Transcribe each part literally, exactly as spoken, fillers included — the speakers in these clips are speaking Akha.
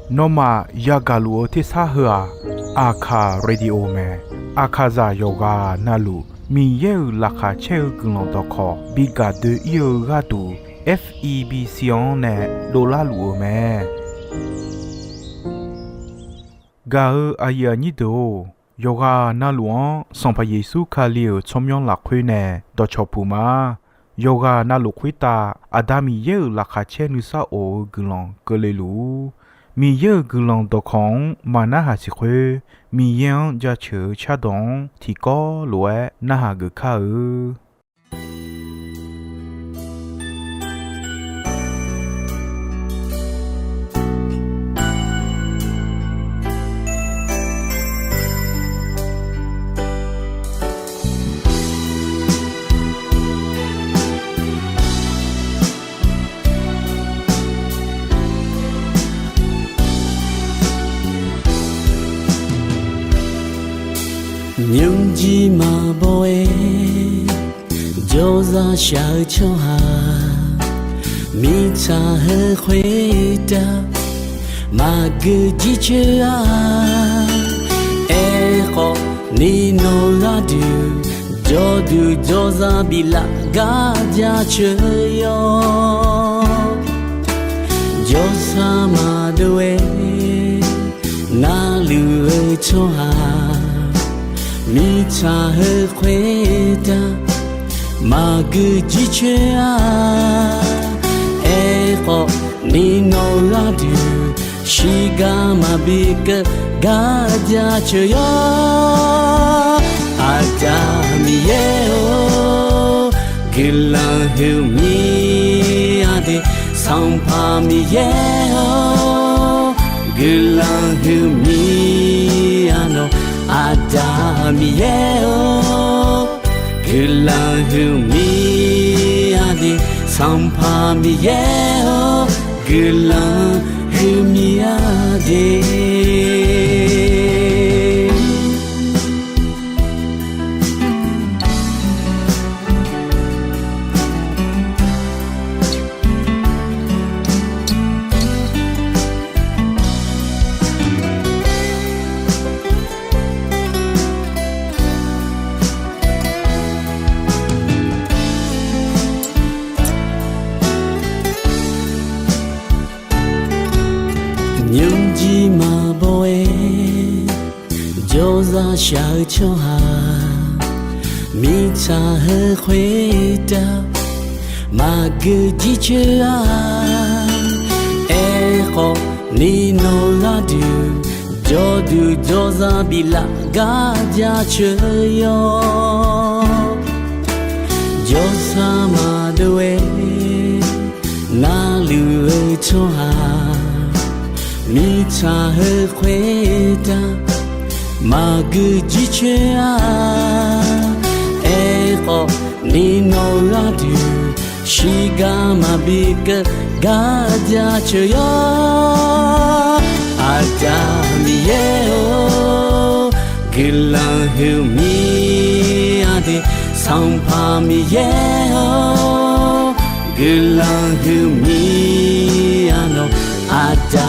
Nawmaf yagaq luf-eu tersar heu-aq, Aqkaq Radio mae. Aqkaqzaq yawqghaq navluf Miqyaer-euq laqkhaq caer-eu guiqlanq dawqkawq bi gaq doe-ir-eu gharduq, F E B C-anr nae dovlar luf-euq mae. Gaq-eu aqyuif aqnyir deuq-or, yawqghaq navluf-anr Sanqpaq Yeqsur Kali-euq tsawrmyanr lafkhoer nae dawqcawq puq ma. Yawqghaq navluf khoertav Aqda Miqyaer-euq laqkhaq caer nuisar of-eu guiqlanq keuvle luf-ur. Miqyaer-euq guiqlanq dawqkawq-anr maqnarhaq siq khoer, Miqyaer-anr jaceuq-eu cardawq-anr tiqkawv lof-aer narhaq geuf kar-eu. Nymrjir maqbaw-aer jawrzaq shaq-eu tsawrhaq, mirtsaq heu khoertav maqgeu jircoer-a. Aerkhawf ni nawq gharduq jawrduq jawrzaq biflaf gar jaceuq yawr. Jawrsar maqdov-aer narluf-eu tsawrhaq, mirtsaq heu khoertav maqgeu jircoer-a. Aerkhawf ni nawq gharduq shiqgar maqbi keuv gar jaceuq yawr. Aqda Miqyaer-or, guiqlanq huiqmir-a de. Sanqpaq Miqyaer-or, guiqlanq huiqmir-a nawq. Aqda Miqyaer-or, guiqlanq huiqmir-a de. Sanqpaq Miqyaer-or, guiqlanq huiqmir-a de. Nymrjir maqbaw-aer jawrzaq shaq-eu tsawrhaq, mirtsaq heu khoertav maqgeu jircoer-a. Aerkhawf ni nawq gharduq jawrduq jawrzaq biflaf gar jaceuq yawr. Jawrsar maqdov-aer narluf-eu tsawrhaq, mirtsaq heu khoertav maqgeu jircoer-a. Aerkhawf ni nawq gharduq shiqgar maqbi keuv gar jaceuq yawr. Aqda Miqyaer-or, guiqlanq huiqmir-a de. Sanqpaq Miqyaer-or, guiqlanq huiqmir-a nawq. Aqda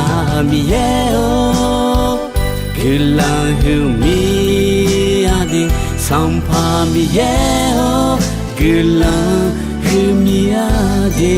Miqyaer-or, guiqlanq huiqmir-a de. Sanqpaq Miqyaer-or, guiqlanq huiqmir-a de.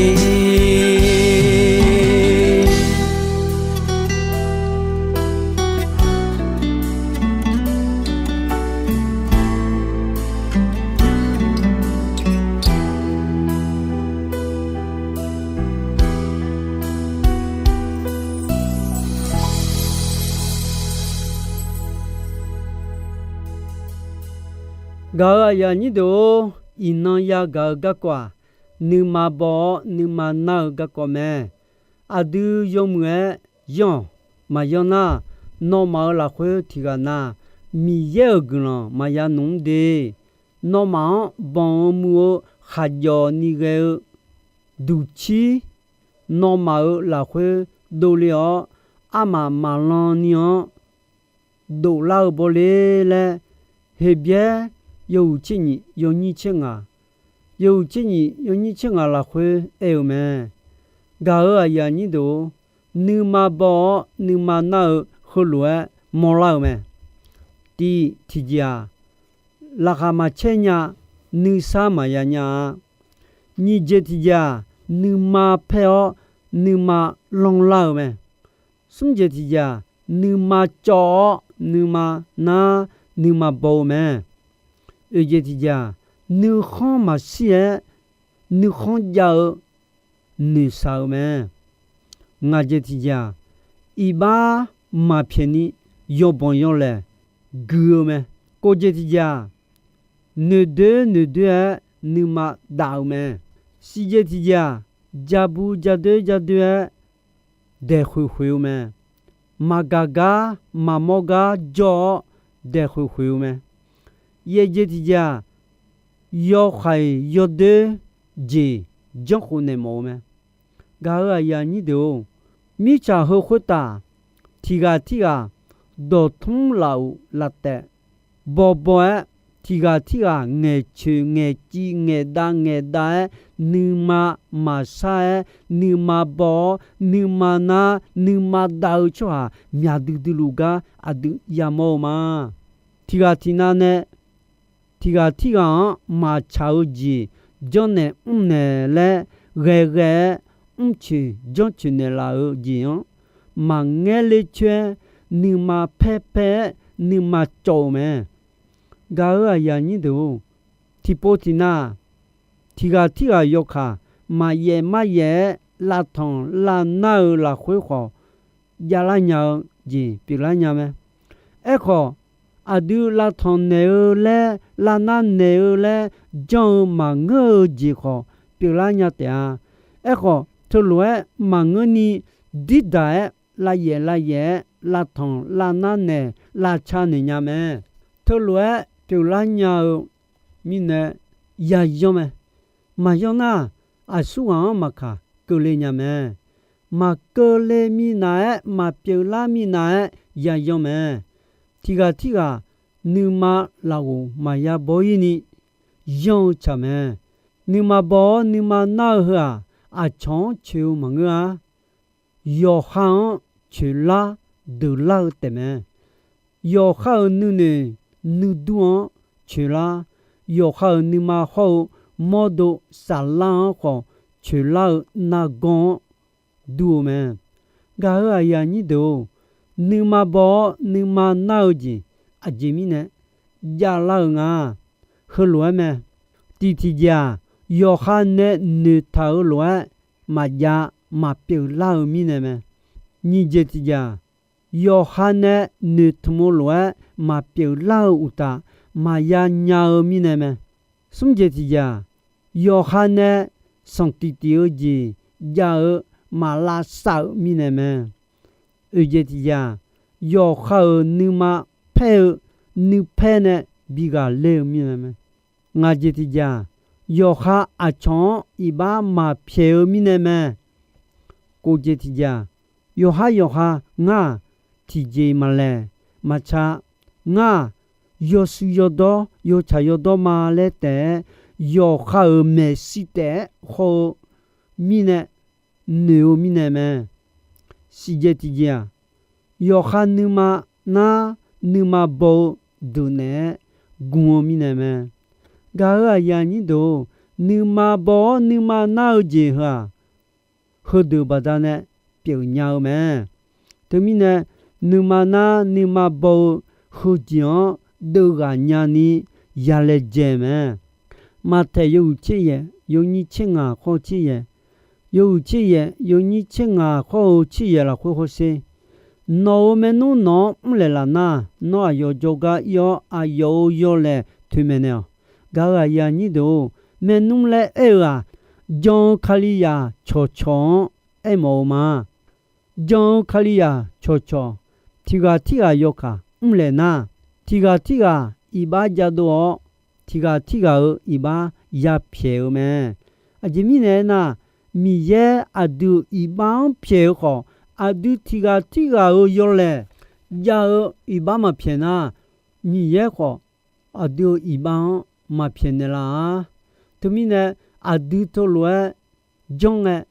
Gaq-euq aqyuif aqnyir deuq-or, iqnan yagaq-eu garkawv-aq, nuima baw-awr nuima nar-eu garkawv mae. Aqdui yawmuiq-aer yanr-awq. Maqyanr nar, nawmaf-euq lafkhoer tiqghaq na Miqyaer-euq guiqlanq maqya nmr de. Nawmaf-anr banq-eu muiq-eu khaqjawf ni ghae-eu duqcir, nawmaf-euq lafkhoer dovle-awr, armaf maqlan ni-anr dovlar-eu bawle laer, Heqbyaer yawhuiq tser nyif yawnyir tser ngaq, yawhuiq tser nyif yawnyir tser ngaq lafkhoer aer-eu mae. Gaq-euq aqyuif aqnyir deuq-or, nuima baw-awr nuima nar-eu heulof-aer mawrlar-eu mae. Tiq tiqjeq-aq, laqkhaq maqcaer nya, nuisar maqya nya-a. Nyiq jeq tiqjeq-aq, nuima paer-awr nuima lanrlar-eu mae. Smr jeq tiqjeq-aq, nuima cawv-awr nuima nar nuima baw-eu mae. Oeq jeq tiqjeq-aq, nuikhanr maqshir-aer nuikhanr jav-eu noeqshaq-eu mae. Ngaq jeq tiqjeq-aq, iqbax maqpyaeq ni yawbanq yawlaeq gui-eu mae. Kov jeq tiqjeq-aq, noeqdoer noeqdoer-aer nuima dav-eu mae. Siq jeq tiqjeq-aq, ja bu ja doer ja doer-aer daeqkhoeq khoeq-eu mae. Maqgaq gar maqmawr gar jawr-awr daeqkhoeq khoeq-eu mae. Yaeq jeq tiqjeq-aq, yawkhaeq yawdoer jeq janrkhof naeq mawf-eu mae. Gaq-euq aqyuif aqnyir deuq-or, mirtsaq heu khoertaf tiqghaq tirghaq dawqtmr lafuq laftaef bawbaw-aer, tiqghaq tirghaq ngaeqcoeq ngaeqciv ngaeqdav ngaeqdav-aer, nuima maqshar-aer nuima baw-awr nuima nar nuima dav-eu tsawrhaq myaq duidui luf gar aqdui yamawr-eu ma. Tiqghaq tiqnav nae tiqghaq tirghaq-anr maqtsaq-eu jeq janrnaeq mrnaeq laer ghae ghae-aer mrcoeq janrcoeq naeqlaf-eu jeq-anr maqngaer ler coer-aer nuima paer paer-aer nuima cawv-eu mae. Gaq-euq aqyuif aqnyir deuq-or, tiqpov tiqnav tiqghaq tirghaq yawkaq maqyaef maryaef-aer lavtanq lavnar-eu lafkhoer khawf javlar nya-eu jeq pyeuflar nya mae. Aerkhawf, aqdui lavtanq naeq-eu laer lavnar naeq-eu laer janr-eu maqngeur-eu jeq khawf pyeuflar nya taef-a. Aerkhawf, teulof-aer maqngeurni dirdaq-aer lavyaef lavyaef-aer lavtanq lavnar naeq lavca naeq nya mae. Teulof-aer pyeuflar nya-eu mirnae yayanr mae. Maqyanr nar, aqsurghaq-anr maqkaq keuvle nya mae. Maqkeuvle minav-aer maqpyeuflar minav-aer yayanr mae. Tiqghaq tirghaq nuima lafghof maqya baw-ir ni yanr-eu tsaq mae. Nuima baw-awr nuima nar-eu heu-aq, aqcawq-anr coeq-eu maqngeur-a. Yawqha-anr coeqlar deuqlar-eu taefmae. Yawqha-euq nuinoeq nuidur-anr coeqlar, yawqha-euq nuima hawr-eu mawrdo saflar-anr khawf coeqlar-eu nargawr-anr dur-eu mae. Gaq-euq aqyuif aqnyir deuq-or, nuima baw-awr nuima nar-eu jeq aqjeq mirnae javlar-eu nga. Heulof-aer mae. Tiq tiqjeq-aq, yawqha nae noeqtaq-eu lof-aer maqjav maqpyeuf lar-eu mirnae mae. Nyiq jeq tiqjeq-aq, yawqha nae noeqtmq-eu lof-aer maqpyeuf lar-eu uqtaf maqya nya-eu mirnae mae. Smr jeq tiqjeq-aq, yawqha nae sanqtiq tif-eu jeq jav-eu maqlavsav-euq mirnae mae. Oeq jeq tiqjeq-aq, yawqha-euq nuima paer-eu nuipaer nae bi ghaqler-eu mirnae mae. Ngaq jeq tiqjeq-aq, yawqha aqcawq-anr iqbax maqpyaeq-eu mirnae mae. Kov jeq tiqjeq-aq, yawqhar yawqha ngar-aq, tiqjeq maqlaeq maqtsaq, ngar-aq, yawshuif yawdawr yawtsaq yawdawr ma laer taef-aer, yawqha-euq maeqshi taef-aer khawr-eu mirnae, noeq-eu mirnae mae. Siqjeq tiqjeq-aq, yawqha nuima nar nuima baw-eu deuq naeq-aer gmq-eu mirnae mae. Gaq-euq aqyuif aqnyir deuq-or, nuima baw-awr nuima nar-eu jeq heu-aq, heudeuq baqdanae pyeufnya-eu mae. Teumirnae, nuima nar nuima baw-eu heujeq-anr deuvghaq nyani yalaejae mae. Maqtaeq yawhuiq tser yaeq yawnyir tser ngaq khawr-eu tser yaeq, yawhuiq tser yaeq yawnyir tser ngaq khawr-eu tser yaeq lafkhoer hawsher. Nawq-euq maernmr nawq-anr mrlaeq laf nar, nawr aqyawf jawrgar ir-awr aqyawf-euq yawlaeq toeqmaeq naeq-awq. Gaq-euq aqyuif aqnyir deuq-or, maernmr laer aer-eu-aq, jan-eu Kalizaq cawqcawq-anr aermawf-eu ma. Jan-eu Kalizaq cawqcawq, tiqghaq tirghaq yawkaq mrlaeq nar, tiqghaq tirghaq iqbax jadov-awr, tiqghaq tirghaq-euq iqbax yapyaeq-eu mae. Aqjeq mirnae aernar, Miqyaer aqdui-euq iqbax-anr pyaeq-eu khawf, aqdui tiqghaq tirghaq-euq yawlaeq jav-eu iqbax maqpyaeq nar, Miqyaer khawf aqdui-euq iqbax-anr maqpyaeq naeqlaf-a. Teumirnae, aqdui teulof-aer janr ngae,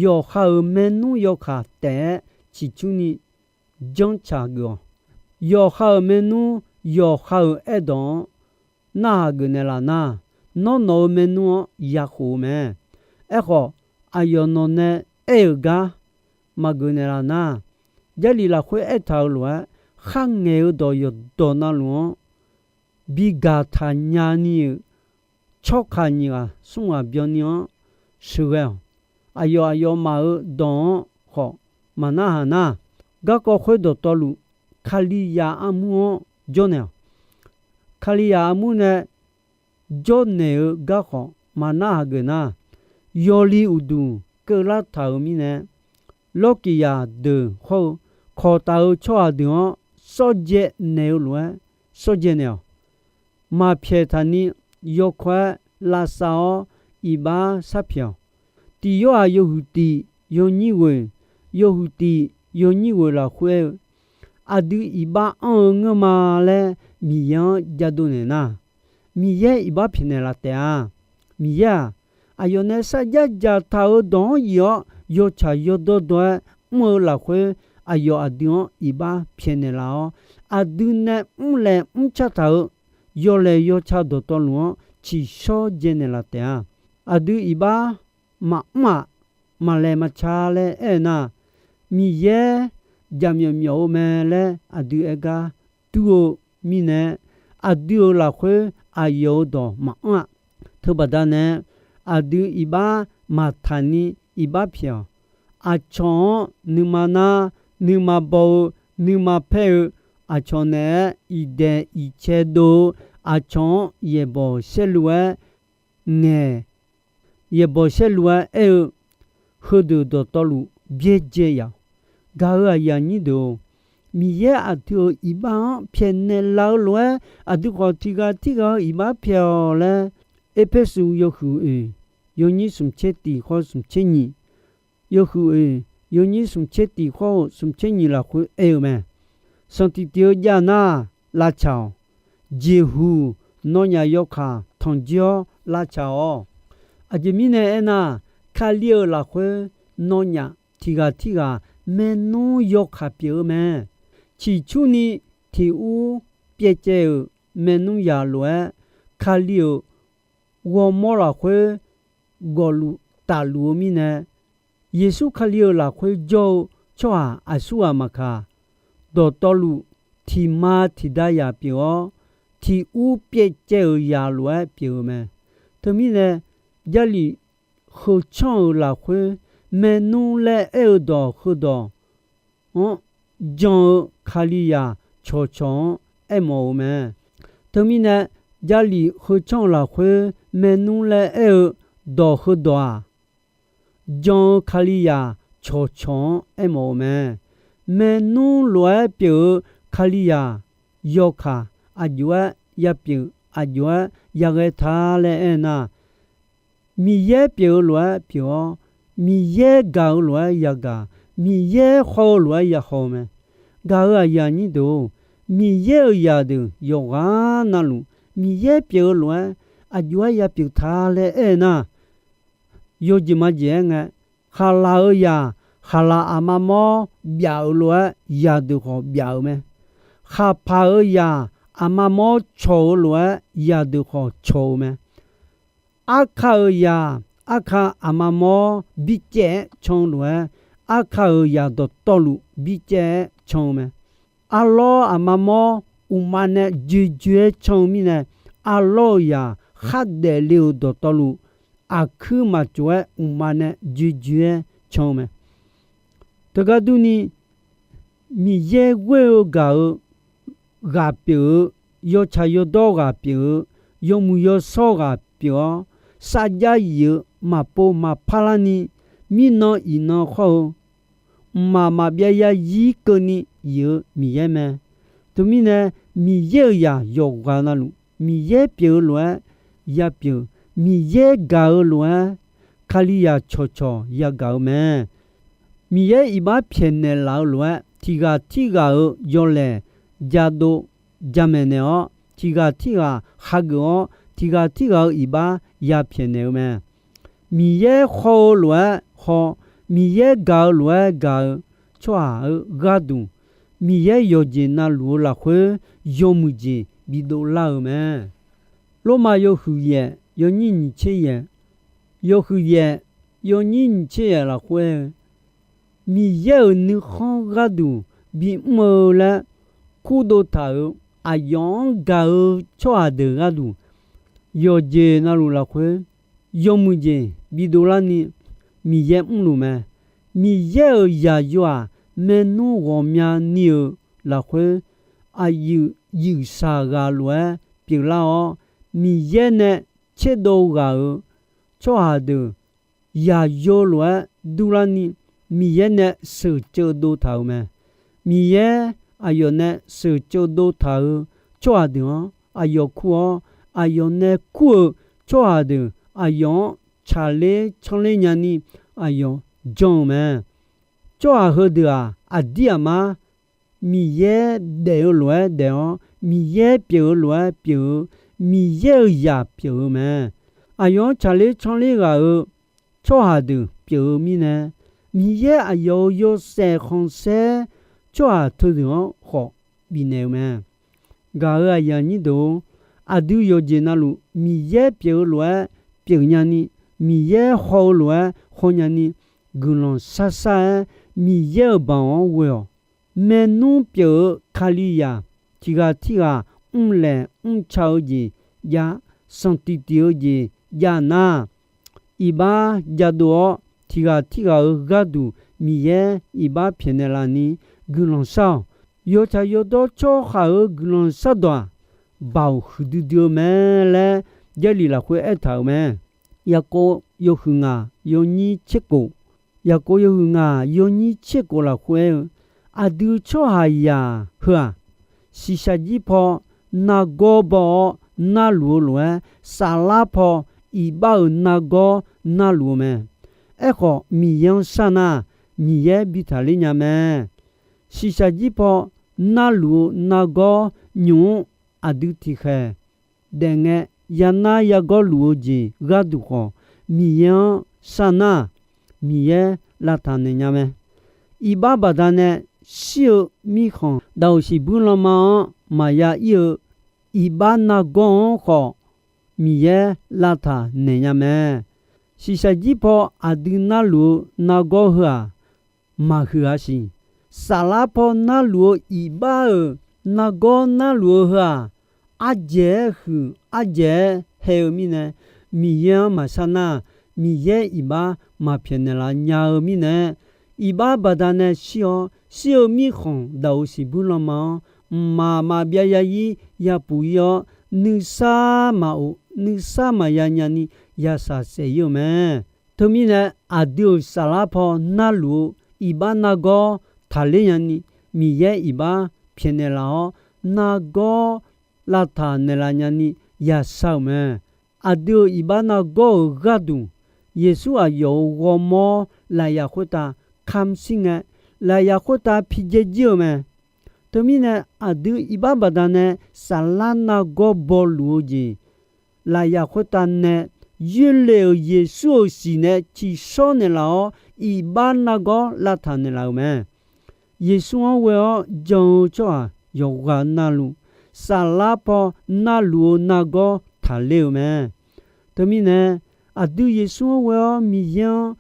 yawqha-euq maernmr yawkaq taef-aer ciqcurni janrtsaq geuf-awq. Yawqha-euq maernmr yawqha-euq aerdawq-anr narhaq geuf naeqlaf nar, nawr nawq-euq maernmr-anr yakhof-eu mae. Aerkhawf, aqyawf nawq nae aer-euq gar maqgeuf naeqlaf nar, Jarlif lafkhoer aertaq-euq lof-aer, kharngaeq-eu dawq yawqdawq navluf-anr bi gaqtaq nyani-euq tsawrkaq nyiq ghaq smr ghaq byanni-anr sheuqghae-awq. Aqyawf aqyawfmaf-euq dawq-anr khawf maqnarhaq nar, garkawv khoer dawqtawvluf, Kalizaq armur-anr jawrnaeq-awq. Kalizaq armur nae jawrnaeq-eu garkhawf maqnarhaq geuf nar, yawli uqduq keuvlar taq-euq mirnae, lawrkiqzaq deuq hawr-eu kawqtaf-eu tsawrhaq deuq-anr sawrdzae naeq-eu lof-aer sawrdzae naeq-awq. Maqpyaeq taqni yawkawr-aer lavsav-awr iqbax sharpyaeq-awq. Tiq Yorhaq yawhuiq tiq yawnyir ghoeq, yawhuiq tiq yawnyir ghoeq lafkhoer-eu, aqdui iqbax anr-eu ngeur ma laer Miqyaer-anr jadov naeq nar, Miqyaer iqbax pyaeqnaeq laf taef-a. Miqyaer-aq, aqyawf nae sarjax dzaqtaq-euq dawq-anr yif-awr, yawtsaq yawdawr dawr-aer mr-eu lafkhoer, aqyawf aqdui-anr iqbax pyaeqnaeq laf-awr, aqdui nae mrlaeq mrcar taq-euq yawlaeq yawca dawqtawvluf-anr tsiqshawr dzaenaeq laf taef-a. Aqdui iqbax maqmr-aq, maqlaeq maqca laer aer-eu nar, Miqyaer jaqmyawf myawf-eu mae laer aqdui aer gar dur-eu mirnae, aqdui-euq lafkhoer aqyawf-euq dawq maqanr-a. Teubaqda nae aqdui iqbax maqtaq ni iqbax pyaeq-awq. Aqcawq-anr nuima nar, nuima baw-eu, nuima paer-eu, aqcawq naeq-aer iqdaeq iqcae dov-eu, aqcawq-anr yaeqbawq saerlu-aer ngaeq, yaeqbawq saerlu-aer aer-eu, heudeuq dawqtawvluf byaerdzae yaf-awq. Gaq-euq aqyuif aqnyir deuq-or, Miqyaer aqdui-euq iqbax-anr pyaeqnaeq laf-eu lof-aer, aqdui khawf tiq ghaq tirghaq-eu iqbax pyaeq-awq laer, Erpersu yawhuiq oeq, yawnyir smq tser tiq khawr smq tser nyiq, yawhuiq oeq, yawnyir smq tser tiq khawr-eu smq tser nyiq lafkhoer aer-eu mae. Sanqtiq tiq-eu jav nar, lavcaq-awq. Jeqhuq nawnyaf yawkaq tanqjir-awr lavcaq-awq. Aqjeq mirnae aernar, Kali-euq lafkhoer nawnyaf tiq ghaq tirghaq maernmr yawkaq pyeuf-eu mae. Ciqcurni tiq ur pyaevcaev-euq maernmr yaq lof-aer, Kali-euq ghawrmawr lafkhoer gawfluf tafluf-eu mirnae, Yeqsur Kali-euq lafkhoer jawr-eu tsawrhaq aqsurghaq maqkaq, dawqtawvluf tiq ma tiq da yaq pyeuf-awr, tiq ur pyaevcaev-euq yaq lof-aer pyeuf-eu mae. Teumirnae, Jarlif heu canr-euq lafkhoer maernmr laer aer-eu dawq heudawq-anr jan-eu Kalizaq cawqcawq-anr aermawf-eu mae. Teumirnae, Jarlif heu canr-euq lafkhoer maernmr laer aer-eu dawq heudawq-aq, jan-eu Kalizaq cawqcawq-anr aermawf-eu mae. Maernmr lof-aer pyeuf-eu Kalizaq yawkaq aqjox-aer yapyeuf, aqjox-aer yaghae ta laer aernar, Miqyaer pyeuf-eu lof-aer pyeuf-awr, Miqyaer gaq-eu lof-aer yagaq, Miqyaer haw-eu lof-aer yahaw-eu mae. Gaq-euq aqyuif aqnyir deuq-or, Miqyaer-euq zaqdeuq yawqghaq navluf, Miqyaer pyeuf-eu lof-aer aqjox-aer yapyeuf ta laer aer nar, yawjeq majeq-aer ngae, khaqlaq-euq zaq, khaqlaq aqma mawr byaf-euq lof-aer zaqdeuq khawf byaf-euq mae. Khaqpaq-euq zaq, aqma mawr cawq-eu lof-aer zaqdeuq khawf cawq-eu mae. Arka-euq zaq, arka aqma mawr bicaev-aer can-eu lof-aer, arka-euq zaq dawqtawvluf bicaev-aer can-eu mae. Arlawr aqma mawr uqma nae joejoe-aer can-eu mirnae, arlawr-euq zaq khardaef le-euq dawqtawvluf, aqkuir maqtsof-aer uqma nae joejoe-aer can-eu mae. Teugar durni, Miqyaer ghoer-eu gaq-eu ghaq pyeuf-eu, yawtsaq yawdawr ghaq pyeuf-eu, yawmuiq yawshawr ghaq pyeuf-awr, sarjax yif-eu maqpov maqpar larni, mirnan iqnan khawr-eu, mqmaq maqbyav zarzir keuvni yif-eu Miqyaer mae. Teumirnae, Miqyaer-euq zaq yawqghaq navluf, Miqyaer pyeuf-eu lof-aer yapyeuf, Miqyaer gaq-eu lof-aer, Kalizaq cawqcawq yagaq-eu mae. Miqyaer iqbax pyaeqnaeq laf-eu lof-aer, tiq ghaq tirghaq-euq yawlaeq jadov jamaeq naeq-awr, tiq ghaq tirghaq hageuf-awr, tiq ghaq tirghaq-euq iqbax yapyaeq naeq-eu mae. Miqyaer haw-eu lof-aer haw, Miqyaer gaq-eu lof-aer gaq-eu tsawrhaq-euq gharduq, Miqyaer yawqjeq navluf-eu lafkhoer yawmuiq jeq bidov lar-eu mae. Lormav yawhuiq yaef yawnyir nyiq tser yaef, yawhuiq yaef yawnyir nyiq tser yaef lafkhoer-eu, Miqyaer-euq nuikhanr gharduq bimr-eu laer kurdov taq-euq aqyawf-anr gaq-eu tsawrhaq deuq gharduq, yawqjeq navluf lafkhoer yawmuiq jeq bidov larni Miqyaer mrluf mae. Miqyaer-euq yaqyo-aq, maernmr ghawqmyani-euq lafkhoer aqyuif yuifshaq ghaq lof-aer pyeuflar-awr, Miqyaer nae tserdov ghaq-euq tsawrhaq deuq yaqyo lof-aer durlarni, Miqyaer nae sheuqceuv dov taq-euq mae. Miqyaer aqyawf nae sheuqceuv dov taq-euq tsawrhaq deuq-anr aqyawf kur-awr, aqyawf nae kur-euq tsawrhaq deuq aqyawf-anr tsaqler tsanrler nyani aqyawf jan-eu mae. Tsawrhaq heudeuq-aq, aqdir aqmar Miqyaer daef-eu lof-aer daef-awr, Miqyaer pyeuf-eu lof-aer pyeuf-eu, Miqyaer-euq zaq pyeuf-eu mae. Aqyawf-anr tsaqler tsanrler ghaq-euq tsawrhaq deuq pyeuf-eu mirnae, Miqyaer aqyawf-euq yawshaef khanqsaer tsawrhaq teudeuq-anr khawf bifnaeq-eu mae. Gaq-euq aqyuif aqnyir deuq-or, aqdui yawqjeq navluf Miqyaer pyeuf-eu lof-aer pyeuf nyani, Miqyaer haw-eu lof-aer haw nyani, guiqlanq shar shar-aer Miqyaer-euq baoq-anr ghoe-awq. Maernmr pyeuf-eu Kalizaq tiq ghaq tirghaq mrlaeq mrca-eu jeq jav, sanqtiq tiq-eu jeq jav nar, iqbax jadov-awr, tiq ghaq tirghaq-euq gharduq Miqyaer iqbax pyaeqnaeq laf ni guiqlanq shar-awq. Yawtsaq yawdawr tsawrhaq-euq guiqlanq shardawq-aq, baoq huiqdui dui-eu mae laer Jarlif lafkhoer aertaq-euq mae. Yaqkov yawhuiq ngaq yawnyir tser kof, Yaqkov yawhuiq ngaq yawnyir tser kof lafkhoer aer-eu, aqdui tsawrhaqzaq heu-aq, shiqshaq jir paw nargawr baw-awr narluf-eu lof-aer, saflar paw iqbax-euq nargawr narluf-eu mae. Aerkhawf, Miqyaer-anr sharnar, Miqyaer bi taqler nya mae. Shiqshaq jir paw narluf-eu nargawr nymq-mr aqdui tiqkhaeq daef ngae, yanar yagawr luf-eu jeq gharduq khawf, Miqyaer-anr sharnar, Miqyaer lavtaq naeq nya mae. Iqbax baqdanae shir-eu mirkhanq daqoq siqbuir lanma-anr maqya ir-eu iqbax nargawr-anr khawf, Miqyaer lavtaq naeq nya mae. Shiqshaq jir paw aqdui narluf-eu nargawr heu-aq, maqhuiq-a siq. Saflar paw narluf-eu iqbax-euq nargawr narluf-eu heu-aq, ardzaeq-aer huiq ardzaeq-aer hae-eu mirnae, Miqyaer-anr maqshar nar, Miqyaer iqbax maqpyaeqnaeq laf nya-eu mirnae, iqbax baqdanae shir-awr, shir-eu mirkhanq daqoq siqbuir lanma-anr mqmaq maqbyav ya ir ya puq ir-awr, nuisar maqof nuisar maqya nyani yashaq saef ir-eu mae. Teumirnae, aqdui-euq saflar paw narluf-eu iqbax nargawr taqler nyani, Miqyaer iqbax pyaeqnaeq laf-awr, nargawr lavtaq naeqlaf nyani yashar-euq mae. Aqdui-euq iqbax nargawr-euq gharduq, Yeqsur aqyawf-euq ghawrmawr lafyaq khoertav kamq shir ngae, lafyaq khoertav pi dzae jir-eu mae. Teumirnae, aqdui iqbax baqdanae saflar nargawr bawluf-eu jeq, lafyaq khoertav nae yoerle-euq Yeqsur-euq siq nae ciqshawr naeqlaf-awr, iqbax nargawr lavtaq naeqlaf-euq mae. Yeqsur-anr ghoe-awr jan-eu tsawrhaq yawqghaq navluf, saflar paw narluf-eu nargawr taqler-eu mae. Teumirnae, aqdui Yeqsur-anr ghoe-awr Miqyaer-anr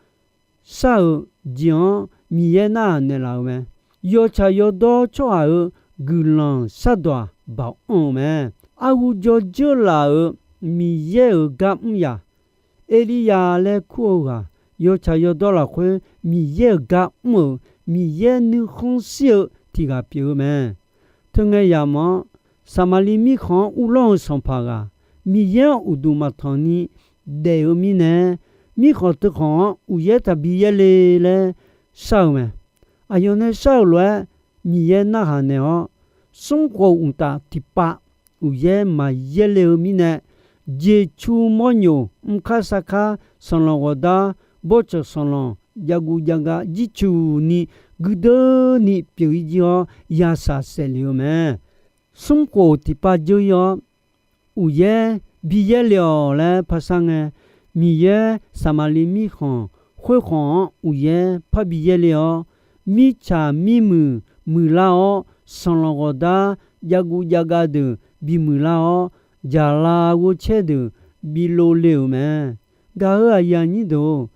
shar-euq jeq-anr Miqyaer narhaq naeqlaf-euq mae. Yawtsaq yawdawr tsawrhaq-euq guiqlanq shardawq-aq, baoq anr-eu mae. Arhu jawr dzeurlaf-euq Miqyaer-euq gar mr yaq, Erliryav laer kur-eu ghaq, yawtsaq yawdawr lafkhoer Miqyaer-euq gar mr-euq, Miqyaer nuikhanr shir-eu tiq ghaq pyeuf-eu mae. Teungae yamq-anr, Saqmaqliv mirkhanq-anr uvlanr-eu sanqpaq ghaq, Miqyaer-anr uqduq maqtanq ni daef-eu mirnae, mirkhanq teukhanq-anr uqyaer taqbi yaer le laer shar-eu mae. Aqyawf nae shar-euq lof-aer Miqyaer narhaq naeq-awr, smrkhof uqtaf tiqpav uqyaer maqyaer le-eu mirnae, jeqcu mawrnyoq mrkar sarkar sanqlanq ghawqdar bawrtsanq sanqlanq javguv javga jircuq ni guirdeuv ni pyeuf-ir jir-awr yashaq saeflef-eu mae. Smrkhof tiqpav dzeur-ir-awr, uqyaer bi yaer le-awq laer paqsar ngae, Miqyaer Saqmaqliv mirkhanq khoerkhanq-anr uqyaer parbi yaerle-awr, mirtsaq mirmuiq muiqlar-awr, sanqlanq ghawqdar javguv javgav deuq bimuiqlar-awr, jaqlav ghovcaer deuq bi lov le-euq mae. Gaq-euq aqyuif aqnyir deuq-or,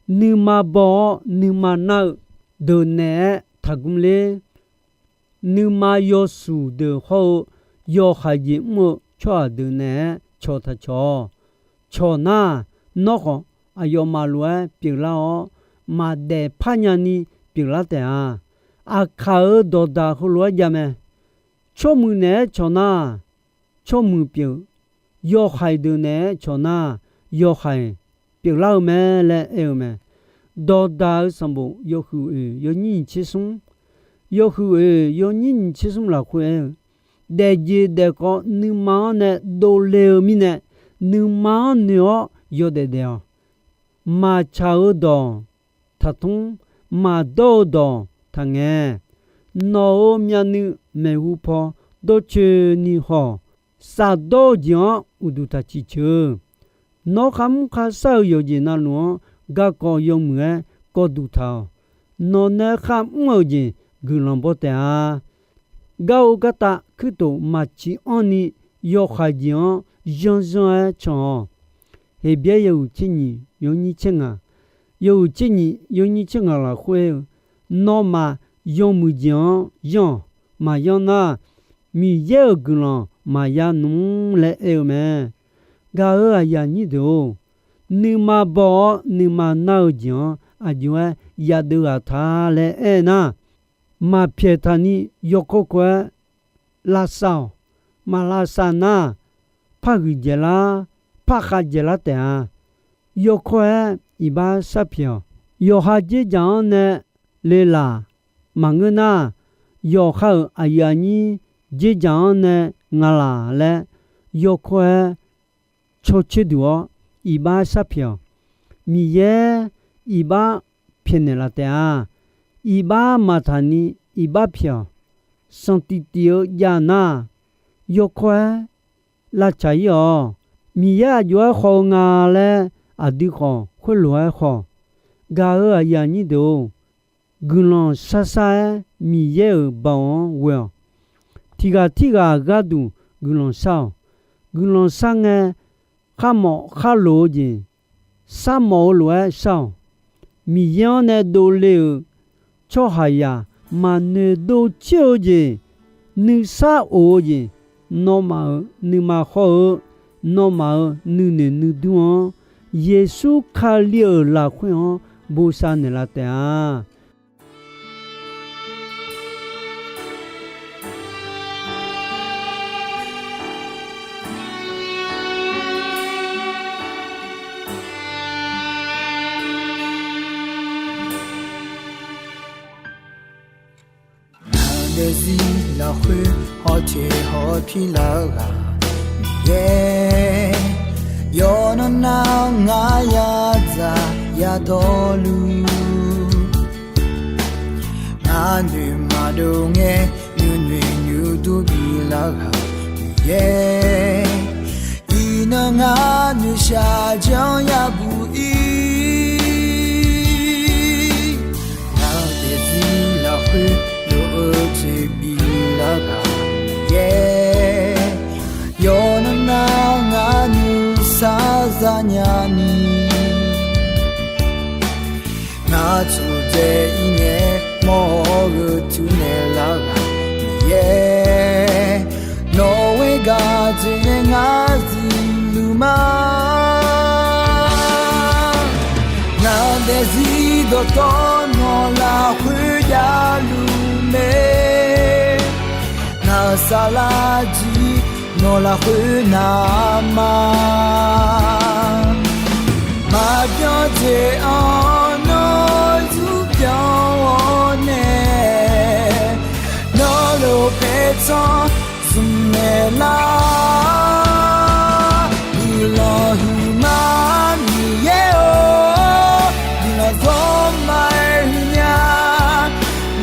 nuima baw-awr nuima nar-eu deuq naeq-aer taqgmr ler. Nuima yawshuif deuq hawr-eu yawhaiq jeq mr-eu tsawrhaq deuq naeq-aer cawq taq cawq-awq. Cawq nar, nawr khawf aqyawfmaf lof-aer pyeuflar-awr, maqdaef par nyani pyeuflar taef-a. Aqkaq-euq dawqdaq heulof-aer jav mae. Tsawrmuiq naeq-aer cawq nar, tsawrmuiq pyeuf. Yawhaiq deuq naeq-aer cawq nar, yawhaiq pyeuflar-eu mae laer aer-eu mae. Dawqdaq-euq sanqbof yawhuiq oeq yawnyir nyiq tser smr, yawhuiq oeq yawnyir nyiq tser smr lafkhoer aer-eu, daefjeq daefkawv nuima-anr nae dovle-eu mirnae, nuima-anr noeq-awr yawdaef daef-awq. Maqtsaq-eu dawq taqtmr, maqdawr-eu dawq taqngae. Nawq-euq myavnuiv maeqhu paw dawrcoeni haw-awq. Shafdawr-eu jeq-anr uqduq taq ciqceuq. Nawr kharmr kharshar-eu yawqjeq navluf-anr garkawv yawmuiq-aer kawvduq taq-awq. Nawq nae kharmr-euq jeq guiqlanq baw taef-a. Gar-eu gartav kuirtof maqciq anrni yawhaiq jeq-anr yanrzanr-aer can-awq. Heqbyaer yawhuiq tser nyiq yawnyir tser ngaq, yawhuiq tser nyiq yawnyir tser ngaq lafkhoer aer-eu, nawmaf yawmuiq jeq-anr yanr-awq. Maqyanr nar, Miqyaer-euq guiqlanq maqya nmr laer aer-eu mae. Gaq-euq aqyuif aqnyir deuq-or, nuima baw-awr nuima nar-eu jeq-anr aqjox-aer yadeuv ghaq ta laer aer nar, maqpyaeq taqni yawkawr kawr-aer lavsav-awq. Maq lavsav nar, par huiqdzaeq lar, par khavdzaeq lar taef-a. Yawkawr-aer iqbax sharpyaeq-awq. Yawqha dzerdzaq-anr nae le laq. Maqngeur nar, yawqha-euq aqyuif aqnyir dzerdzaq-anr nae nga laq laer, yawkawr-aer caw coer duq-awr iqbax sharpyaeq-awq. Miqyaer iqbax pyaeqnaeq laf taef-a. Iqbax maqtaq ni iqbax pyaeq-awq. Sanqtiq tif-eu jav nar, yawkawr-aer lavtsaq-ir-awq. Miqyaer aqjox-aer khawf-eu nga laer aqdui khawf khoerlof-aer khawf. Gaq-euq aqyuif aqnyir deuq-or, guiqlanq sharshar-aer Miqyaer-euq baoq-anr ghoe-awq. Tiq ghaq tirghaq gharduq guiqlanq shar-awq. Guiqlanq shar ngae, kharmawf kharloq-eu jeq, sharmawf-eu lof-aer shar-awq. Miqyaer-anr nae dovle-euq tsawrhaqzaq maqnoeq dov coer-eu jeq, nuisar of-eu jeq, nawmaf-euq nuima hawr-eu, nawmaf-euq nuinoeq nuidur-anr, Yeqsur Kali-euq lafkhoer-anr bosav naeqlaf taef-a. Ngaq daefzir lafkhoer hawteq hawpir lar-eu ghaq Miqyaer, yawqnan nav-anr ngar yadzaq yadawrluf, ngar noeq maqdov ngae nuinoeq nuidur bilar ghaq Miqyaer, iqnan ngar noeqshaq janr yabuq ir. Ngaq daefzir lafkhoer lof-eu toeqbif lar ghaq Miqyaer, yawqnan nav ngar nuisar zanya ni, ngar tsofdzae ir ngae mawr-eu teunaeq lar ghaq Miqyaer, nawq-eu gaq dzoeqnae ngar zuiluf ma. Ngaq daefzir dawqtawv nawq lafkhoer javluf mae. Ngaq saflar jir nawq lafkhoer navma. Maqbyan jeq-anr nawr zurbyan-awr nae, nawr lof paertsanr zmqmaeq lar. Guiqlanq huiqma Miqyaer-or, guiqlanq zawr ma-aer huiqnya.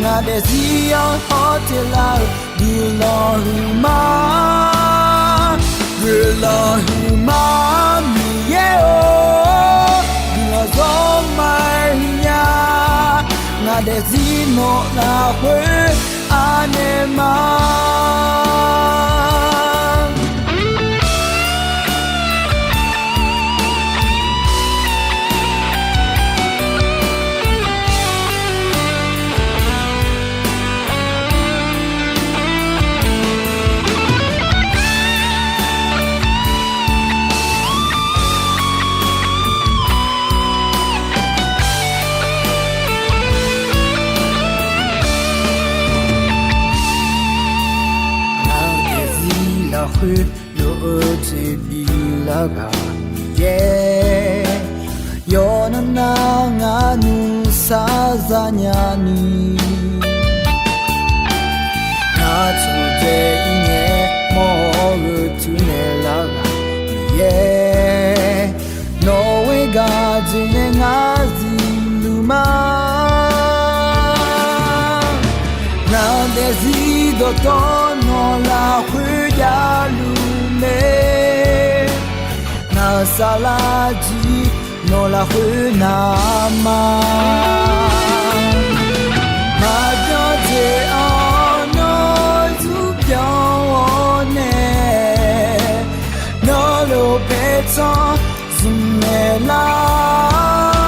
Ngaq daefzir-anr hawteq lar-eu guiqlanq huiqma. Guiqlanq huiqma Miqyaer-or, guiqlanq zawr Maqaer nya, ngaq daefzir nawq lafkhoer anaeq ma. Ngaq daefzir lafkhoer lof-eu jeq biflar ghaq Miqyaer, yawqnan nar ngaq nuisar zanya ni, ngaq taqdzae ir ngae mawr-eu tuinaeq lar ghaq Miqyaer, nawq-euq gaq jeq nae ngar zifluf ma. Ngaq daefzir dawqtawvluf nawq lafkhoer javluf mae. Ngaq saflar jir nawq lafkhoer navma. Maqbyan jeq-anr nawr zmq byan-awr nae, nawr lof paertsanr zmq naeq lar.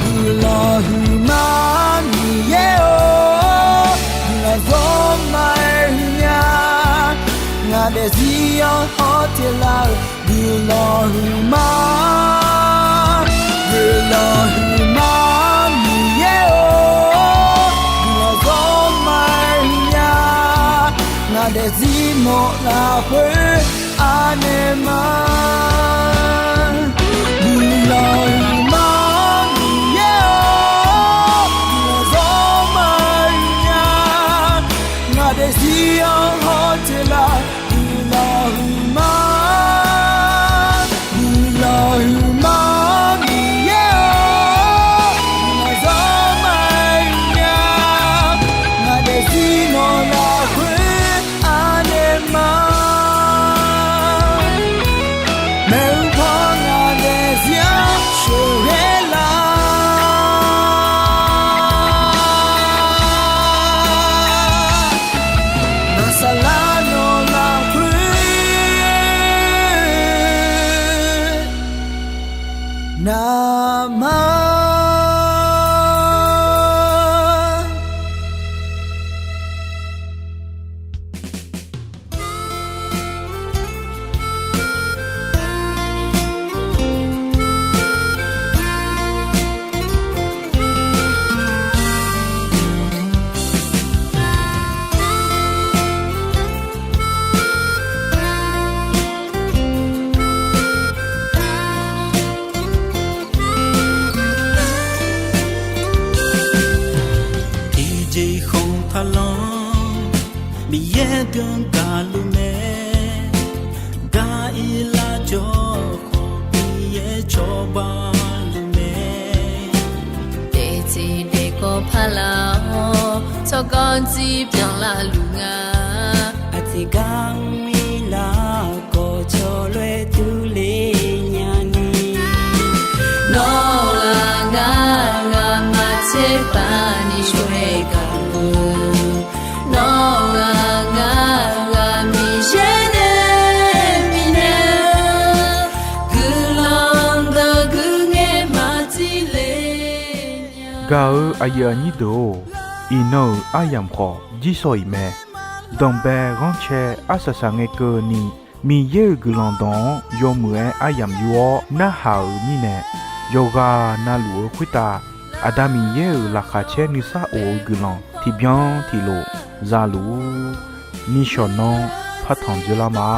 Guiqlanq huiqma Miqyaer-or, guiqlanq zawr maqaer nya. Ngaq daefzir-anr hawteq lar-eu guiqlanq huiqma. Guiqlanq huiqma Miqyaer-or, guiqlanq zawr maqaer nya. Ngaq daefzir nawq lafkhoer anaeq ma. Guiqlanq huiqma Miqyaer-or, guiqlanq zawr maqaer nya. Ngaq daefzir-anr hawteq lar guiqlanq huiqma. Guiqlanq huiqma Miqyaer-or, guiqlanq zawr maqaer nya. Ngaq daefzir nawq lafkhoer anaeq ma. Maeqhu paw ngaq daefzir-anr sheuqghae lar. Ngaq saflar nawq lafkhoer navma. Tiqjeq khanq taqlanr, Miqyaer byan gaqluf mae. Gar irlar jawr khawf, Miqyaer cawba luf mae. Daefteq daefkawv paqlaq-awr, tsawrganr jir byanlar luf nga. Aqtiq gar mr irlar-awr, kawv cawv lof-aer durler nyani. Nawr-aq ngar, ngar maqtser paq ni shawr-aer gaq-eu. Nawr-aq ngar, ngar Miqyaer nae bifnaeq-eu guiqlanq dawq guiqngaer maqtile nya. Gaq-eu aqyuif aqnyir deuq-or, iqnan-euq aryamq khawf jirsawq iq mae. Danqbae ghanrcae arsaq saq ngae keuvni, Miqyaer-euq guiqlanq dawq-anr yawmuiq-aer aryamq yur-awr narhaq-euq mirnae, yawqghaq navluf-eu khoertav Aqda Miqyaer-euq laqkhaq caer nuisar of-eu guiqlanq tiqbyan tiqlof zaluf-ur. Nishawq nanr partanq dzeurlar ma.